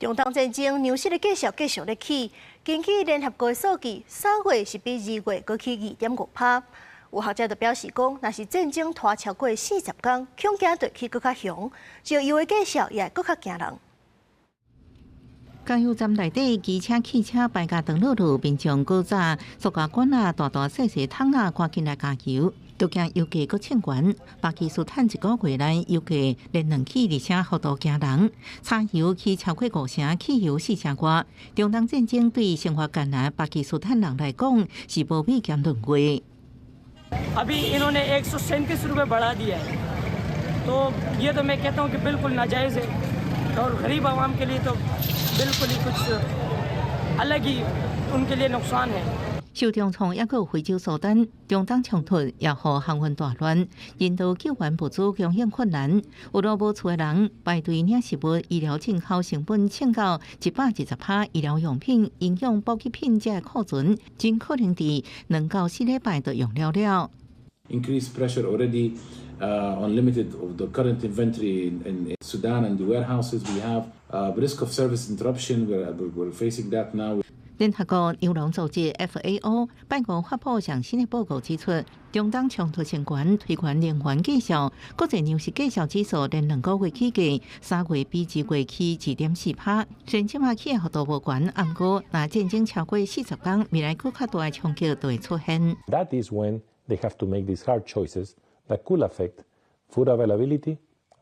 中東戰爭糧食的價數繼續咧起，根據聯合國的數據，3月是比2月閣起2.5趴。有學者就表示講，若是戰爭拖超過40工，恐驚會起閣較兇，石油的價數也會閣較驚人。加油站內底，機車、汽車排甲長轆轆，民眾古早塑膠罐啊、大大細細桶啊，趕緊來加油，都驚油價閣衝懸。巴基斯坦一個月內油價連兩起，而且幅度驚人，柴油起超過五成，汽油四成外。中東戰爭對生活艱難巴基斯坦人來講是無米兼輪月。 अभी इन्होंने 137 रुपये बढ़ा दिया है, तो ये तो मैं कहता हूँ कि बिल्कुल नाजायज़ है और गरीब आवाम के लिए तो बिल्कुल ही कुछ अलग ही उनके लिए नुकसान है。受重創抑閣有非洲蘇丹，中東衝突也予航運大亂，人道救援物資供應困難，有路無厝的人排隊領食物，醫療進口成本衝到120趴，醫療用品、營養補給品這庫存，真可能佇2到4禮拜就用了了。 Increased pressure already on limited of the current inventory in Sudan and the warehouses we have. Risk of service interruption, we're facing that now. 聯合國糧農組織 FAO 拜五發布上新的報告指出，中東衝突升懸，推懸能源價數，國際糧食價數指數連兩個月起價，3月比2月起2.4趴。雖然這馬起的幅度無懸，毋過若戰爭超過40工，未來閣較大的衝擊就會出現。 That is when they have to make these hard choices that could affect food availability,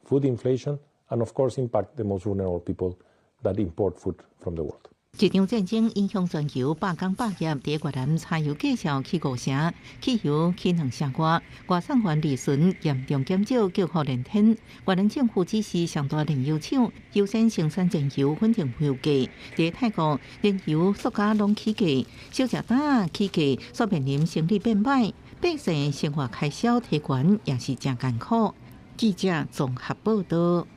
food inflation, and of course impact the most vulnerable people that import food from the world. 這場戰爭影響全球百工百業，佇越南柴油價數起五成，汽油起兩成外，外送員利潤嚴重減少，叫苦連天。越南政府指示上大煉油廠優先生產燃油，穩定油價。佇泰國，燃油、塑膠攏起價，小食檔起價，煞面臨生意變歹，百姓生活開銷提懸也是誠艱苦。記者綜合報道。